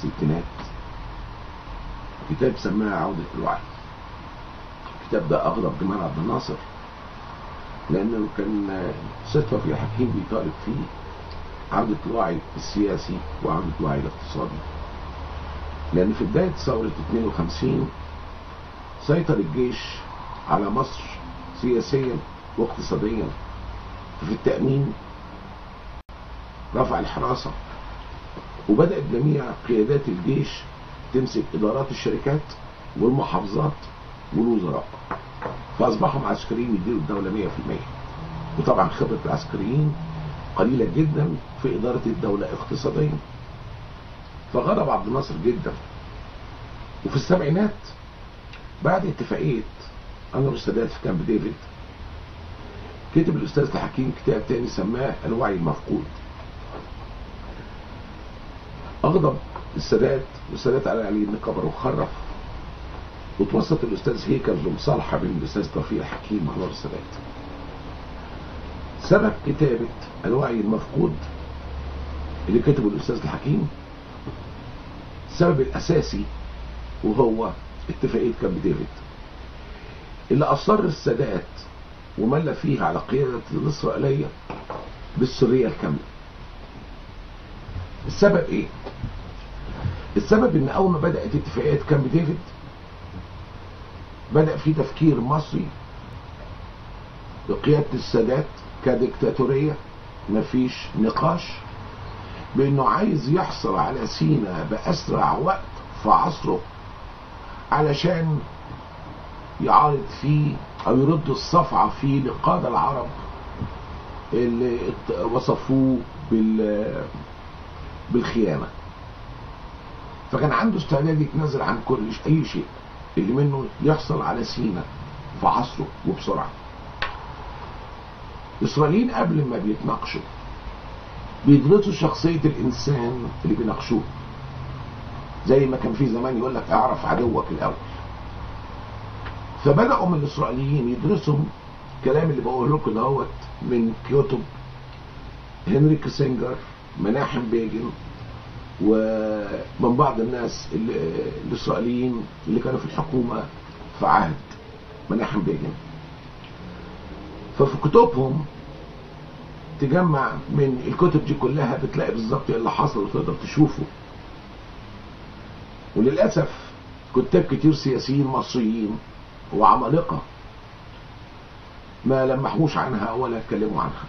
الستينات كتاب سماه عودة الوعي. الكتاب ده أغضب جمال عبد الناصر، لأنه كان الأستاذ توفيق الحكيم بيطالب فيه عودة الوعي السياسي وعودة الوعي الاقتصادي، لأن في بداية ثورة 52 سيطر الجيش على مصر سياسيا واقتصاديا، في التأمين رفع الحراسة، وبدأت جميع قيادات الجيش تمسك إدارات الشركات والمحافظات والوزراء، فأصبحوا عسكريين يديروا الدولة 100%. وطبعا خبرة العسكريين قليلة جدا في إدارة الدولة اقتصاديا. فغضب عبد الناصر جدا. وفي السبعينات بعد اتفاقية أنور السادات في كامب ديفيد، كتب الأستاذ الحكيم كتاب تاني سماه الوعي المفقود. أغضب السادات، والسادات قال عليه إن كبر وخرف، وتوسط الأستاذ هيكل لمصالحة بين الأستاذ توفيق الحكيم وأنور السادات. سبب كتابة الوعي المفقود اللي كتبه الأستاذ الحكيم، السبب الأساسي وهو اتفاقية كامب ديفيد اللي أصر السادات وملى فيها على قيادة الإسرائيلية بالسرية الكاملة. السبب إيه؟ السبب إن أول ما بدأت اتفاقية كامب ديفيد بدأ في تفكير مصري بقيادة السادات كديكتاتورية، مفيش نقاش، بأنه عايز يحصل على سيناء بأسرع وقت في عصره علشان يعارض فيه أو يرد الصفعة فيه لقادة العرب اللي وصفوه بالخيانة. فكان عنده استعداد يتنازل عن كل أي شيء اللي منه يحصل على سيناء في عصره وبسرعة. الإسرائيليين قبل ما بيتناقشوا بيدرسوا شخصية الإنسان اللي بيناقشوه، زي ما كان في زمان يقول لك اعرف عدوك الأول. فبدأوا من الإسرائيليين يدرسوا الكلام اللي بقوله لكم دهوت من كتب هنري كيسنجر، مناحم بيجن، ومن بعض الناس الإسرائيليين اللي كانوا في الحكومة في عهد مناحم بيجن. ففي كتبهم تجمع من الكتب دي كلها بتلاقي بالظبط اللي حصل وتقدر تشوفه. وللأسف كتاب كتير سياسيين مصريين وعمالقة ما لمحوش عنها ولا اتكلموا عنها.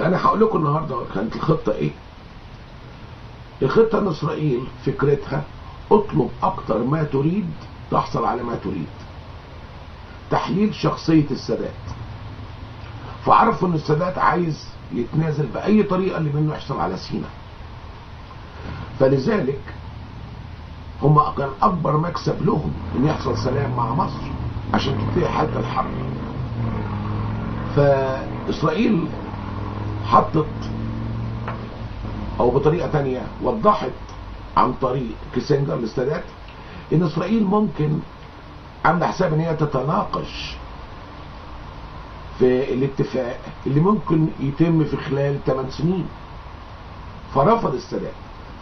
أنا هقول لكم النهارده كانت الخطة إيه؟ الخطة إن إسرائيل فكرتها اطلب أكتر ما تريد تحصل على ما تريد. تحليل شخصية السادات، فعرفوا إن السادات عايز يتنازل بأي طريقة اللي منه يحصل على سيناء. فلذلك هم كان أكبر مكسب لهم إن يحصل سلام مع مصر عشان تنتهي حالة الحرب. فإسرائيل حطت، أو بطريقة تانية وضحت عن طريق كيسنجر للسادات إن إسرائيل ممكن عاملة حساب إن هي تتناقش في الاتفاق اللي ممكن يتم في خلال 8 سنين. فرفض السادات.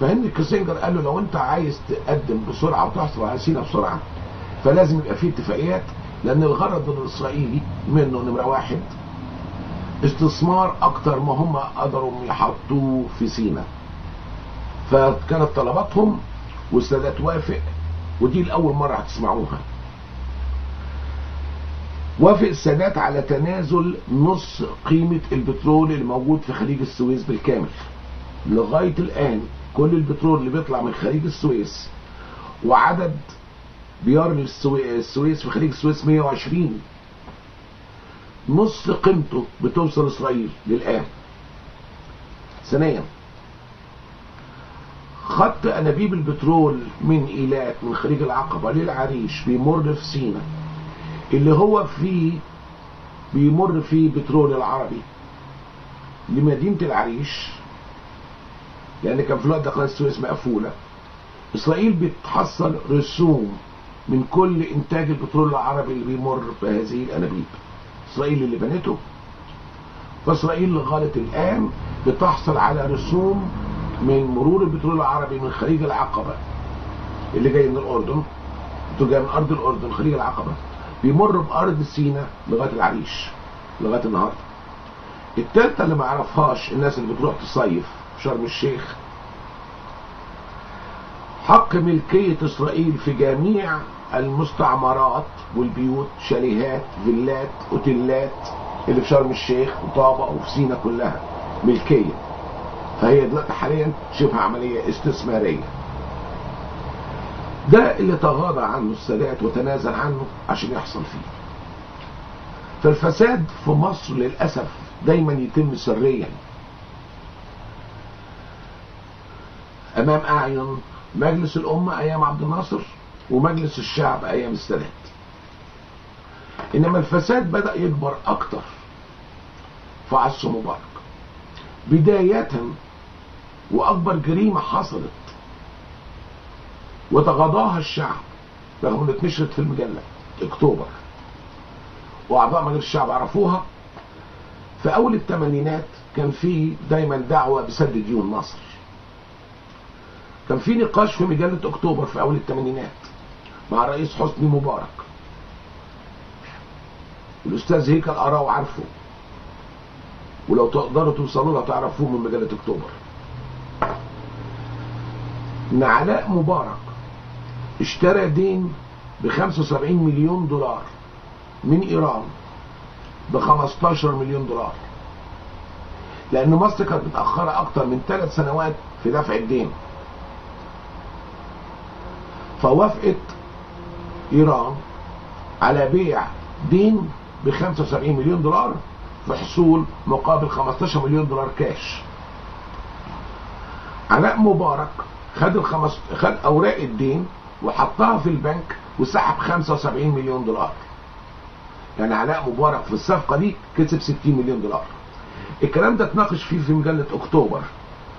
فهنري كيسنجر قال له لو انت عايز تقدم بسرعة وتحصل على سيناء بسرعة فلازم يبقى فيه اتفاقيات، لان الغرض الاسرائيلي منه نمره واحد استثمار اكتر ما هم قدروا يحطوه في سيناء. فكانت طلباتهم والسادات وافق، ودي الاول مرة هتسمعوها. وافق السادات على تنازل نص قيمة البترول اللي موجود في خليج السويس بالكامل. لغاية الان كل البترول اللي بيطلع من خليج السويس، وعدد بيار السويس في خليج السويس 120، نص قيمته بتوصل اسرائيل للان. ثانيا، خط انابيب البترول من ايلات من خليج العقبة للعريش بيمر في سيناء، اللي هو فيه بيمر فيه بترول العربي لمدينة العريش، لأن كان في الوقت ده قناة السويس مقفولة. إسرائيل بتحصل رسوم من كل إنتاج البترول العربي اللي بيمر بهذه الأنابيب، إسرائيل اللي بنته. فإسرائيل لغاية الآن بتحصل على رسوم من مرور البترول العربي من خليج العقبة اللي جاي من الأردن، جاي من أرض الأردن خليج العقبة، بيمر بأرض سيناء لغاية العريش لغاية النهارده. التالتة اللي ما عرفهاش الناس اللي بتروح تصيف في شرم الشيخ، حق ملكية إسرائيل في جميع المستعمرات والبيوت، شاليهات، فيلات، اوتيلات اللي في شرم الشيخ وطابة وفي سينا كلها ملكية. فهي دلوقتي حاليا شبه عملية استثمارية. ده اللي تغاضى عنه السادات وتنازل عنه عشان يحصل فيه. فالفساد في مصر للأسف دايما يتم سريا أمام أعين مجلس الأمة أيام عبد الناصر ومجلس الشعب أيام السادات. إنما الفساد بدأ يكبر أكتر في عصر مبارك. بداية وأكبر جريمة حصلت وتغاضاها الشعب رغم أنها اتنشرت في المجلة أكتوبر وأعضاء مجلس الشعب عرفوها، في أول الثمانينات كان في دايما دعوة بسد ديون مصر. كان في نقاش في مجلة أكتوبر في أول الثمانينات مع الرئيس حسني مبارك، الأستاذ هيكل أراو عارفه، ولو تقدروا توصلوا لها تعرفوه من مجلة أكتوبر، إن علاء مبارك اشترى دين ب 75 مليون دولار من إيران ب 15 مليون دولار، لأن مصر كانت متأخرة أكتر من 3 سنوات في دفع الدين. فوافقت إيران على بيع دين ب 75 مليون دولار في حصول مقابل 15 مليون دولار كاش. علاء مبارك خد أوراق الدين وحطها في البنك وسحب 75 مليون دولار. يعني علاء مبارك في الصفقة دي كسب 60 مليون دولار. الكلام ده اتناقش فيه في مجلة أكتوبر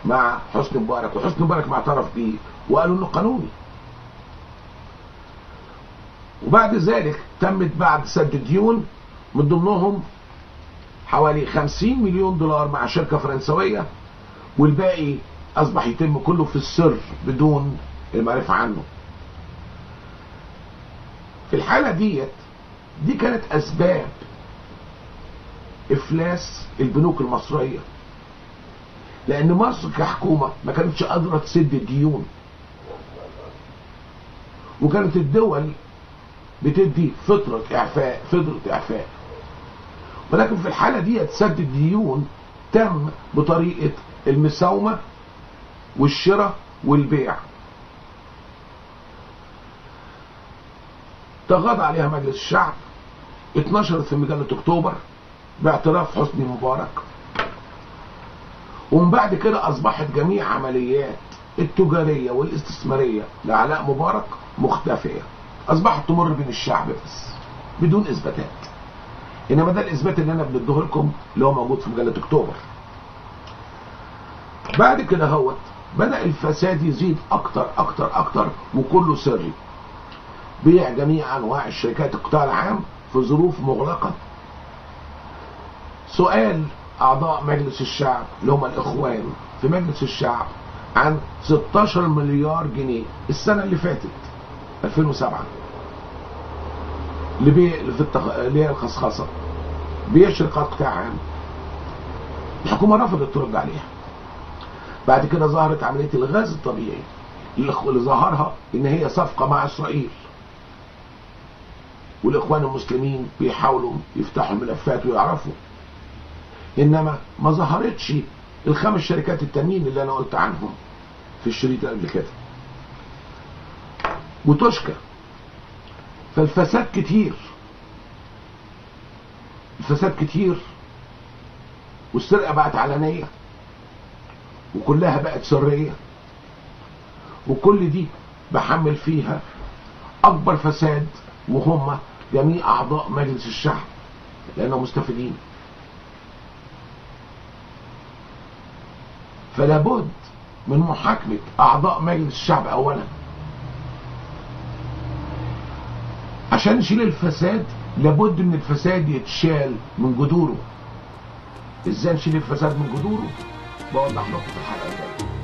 مع حسني مبارك، وحسني مبارك ما اعترف بيه وقالوا إنه قانوني. وبعد ذلك تمت بعد سد ديون من ضمنهم حوالي 50 مليون دولار مع شركة فرنسوية، والباقي أصبح يتم كله في السر بدون المعرفة عنه. في الحالة دي كانت أسباب إفلاس البنوك المصرية، لأن مصر كحكومة ما كانتش قادرة تسد الديون، وكانت الدول بتدي فترة إعفاء فترة إعفاء، ولكن في الحالة دي سد الديون تم بطريقة المساومة والشراء والبيع. تغاضى عليها مجلس الشعب، اتنشرت في مجلة أكتوبر باعتراف حسني مبارك، ومن بعد كده أصبحت جميع عمليات التجارية والاستثمارية لعلاء مبارك مختفية، أصبحت تمر بين الشعب بس بدون إثباتات. إنما ده الإثبات اللي أنا بنديه لكم اللي هو موجود في مجلة أكتوبر. بعد كده هوت بدأ الفساد يزيد أكتر أكتر أكتر، وكله سري. بيع جميع أنواع الشركات القطاع العام في ظروف مغلقة. سؤال أعضاء مجلس الشعب اللي هم الإخوان في مجلس الشعب عن 16 مليار جنيه السنة اللي فاتت 2007 اللي هي الخصخصة، بيع شركات قطاع عام. الحكومة رفضت ترد عليها. بعد كده ظهرت عملية الغاز الطبيعي اللي ظهرها إن هي صفقة مع إسرائيل، والإخوان المسلمين بيحاولوا يفتحوا الملفات ويعرفوا، إنما ما ظهرتش الخمس شركات التانيين اللي أنا قلت عنهم في الشريط قبل كده وتشكى. فالفساد كتير، الفساد كتير، والسرقة بقت علنية وكلها بقت سرية، وكل دي بحمل فيها أكبر فساد وهم جميع أعضاء مجلس الشعب لأنهم مستفيدين. فلا بد من محاكمة أعضاء مجلس الشعب أولا عشان نشيل الفساد. لابد من الفساد يتشال من جذوره. ازاي نشيل الفساد من جذوره؟ بوضح لكم في الحلقة الجاية.